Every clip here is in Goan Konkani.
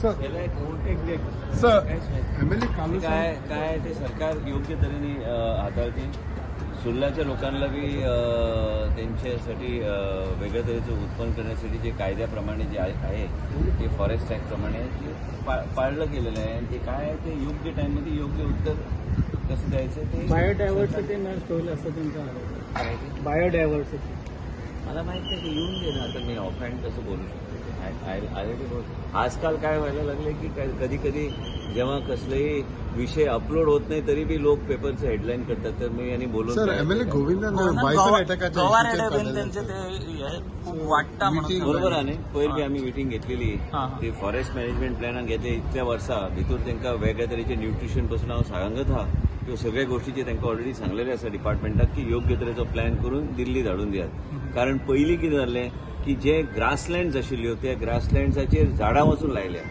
सर, एमएलए कालू काय काय ते सरकार योग्य तऱ्हेने हाताळते. सुर्लाच्या लोकांना बी त्यांच्यासाठी वेगळ्या तऱ्हेचं उत्पन्न करण्यासाठी जे कायद्याप्रमाणे जे आहे ते फॉरेस्ट ऍक्ट प्रमाणे ते पाळलं गेलेलं आहे. आणि ते काय आहे ते योग्य टाइममध्ये योग्य उत्तर कसं द्यायचं ते बायोडायव्हर्सिटी नष्ट होईल असं त्यांचा आरोप काय आहे. ते? बायोडायव्हर्सिटी. मला माहित नाही की येऊन दे ना. आता मी ऑफ हँड कसं बोलू शकतो? आजकाल काय व्हायला लागले की कधी कधी जेव्हा कसलेही विषय अपलोड होत नाही तरी बी लोक पेपरचे हेडलाईन करतात. तर मी आणि बोलून सर, काय- एमएलए गोविंदान बायसन अटॅकाच्या गोवा इश्यूचेर रेडे बीन काडलेले त्यांचे आसा. ते हे खूप वाडटा म्हणून Meeting- बरोबर आहे न्ही? पयर बी आमी मिटींग घेतलेली. हा, हा. ते फॉरेस्ट मॅनेजमेंट प्लॅनान घेतले इतल्या वर्सा भितूर तांकां वेगळ्या तरेचे न्युट्रिशन पासून हांव सांगत आहा. त्यो सगळ्या गोष्टीचे तांकां ऑलरेडी सांगलेले आसा डिपार्टमेंटाक की योग्य तरेचो प्लॅन करून दिल्ली धाडून दियात. कारण पयलीं कितें जाल्लें की जे ग्रासलँड्स आशिल्ल्यो त्या ग्रासलँड्साचेर झाडां वचून लायल्या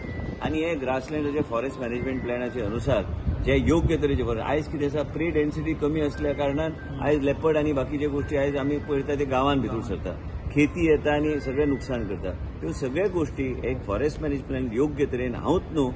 आनी हे ग्रासलँडाचे फॉरेस्ट मॅनेजमेंट प्लॅनाचे अनुसार जे योग्य तरेचे बरें. आयज कितें आसा, प्री डेन्सिटी कमी असल्या कारणान आयज लेपर्ड आनी बाकीच्यो गोष्टी आयज आमी पळयता ते गांवान भितर सरता, खेती येता आनी सगळें नुकसान करता. ह्यो सगळ्यो गोष्टी एक फॉरेस्ट मॅनेजमेंट योग्य तरेन हांवूच न्हू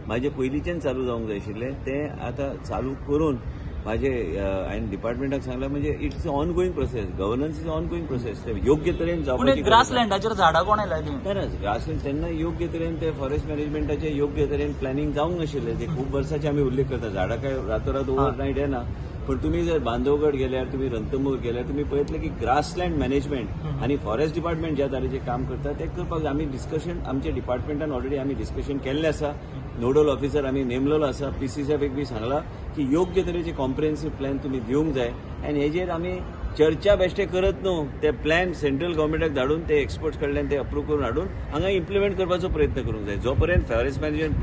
म्हाजे पयलींच्यान चालू जावंक जाय आशिल्लें तें आतां चालू करून म्हाजे हांवें डिपार्टमेंटाक सांगलां. म्हणजे it's a ongoing process, governance is ongoing process. ते योग्य तरेन पूण जावपाची गरज आसा. ग्रासलँडाचेर झाडां कोणें लायली? ना, ग्रासलँड तेन्ना योग्य तरेन ते फॉरेस्ट मॅनेजमेंटाचे योग्य तरेन प्लॅनिंग जावंक नाशिल्लें. ते खूब वर्साचे आमी उल्लेख करता. झाडां काय रातोरात ओव्हरनायट येना. पण तुमी जर बांदोवगड गेल्यार, तुमी रणथंबोर गेल्यार तुमी पळयतले की ग्रासलँड मॅनेजमेंट आनी फॉरेस्ट डिपार्टमेंट ज्या तरेचें काम करता तें करपाक जाय. आमी डिस्कशन आमच्या डिपार्टमेंटान ऑलरेडी आमी डिस्कशन केल्लें आसा. नोडल ऑफिसर आमी नेमलेलो आसा. पीसीसीएफाक बी सांगला की योग्य तरेचे कॉम्प्रिहेन्सीव प्लॅन तुमी दिवंक जाय आनी हेजेर आमी चर्चा बेश्टे करत न्हू, ते प्लॅन सेंट्रल गव्हर्मेंटाक धाडून ते एक्सपर्ट्स कडल्यान ते अप्रूव करून हाडून हांगा इम्प्लिमेंट करपाचो प्रयत्न करूंक जाय. जो पर्यंत फॉरेस्ट मॅनेजमेंट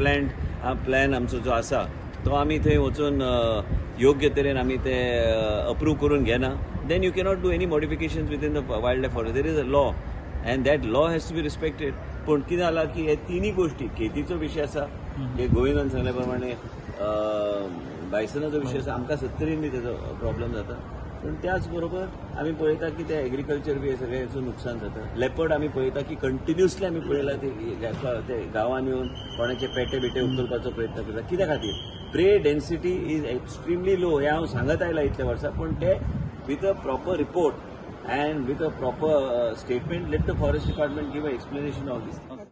प्लॅन आमचो जो आसा तो आमी थंय वचून योग्य तरेन आमी ते अप्रूव करून घेना, then you cannot do any modification within the wild life forest. There is a law and that law has to be respected. पूण कितें जालां की हे तिनूय गोष्टी, खेतीचो विशय आसा, जे गोविंदान सांगल्या प्रमाणे बायसनाचो विशय आसा, आमकां सत्तरीन बी तेजो प्रॉब्लम जाता. पूण त्याच बरोबर आमी पळयता की ते एग्रीकल्चर बी सगळें हेचो नुकसान जाता. लेपर्ड आमी पळयता की कंटिन्युअसली आमी पळयला ते गांवान येवन कोणाचे पेटे बिटे उखलपाचो प्रयत्न करता. कित्या खातीर? Prey density is extremely low हें हांव सांगत आयला इतल्या वर्सां. पूण ते with a proper report and with a proper statement, let the forest department give a explanation of this.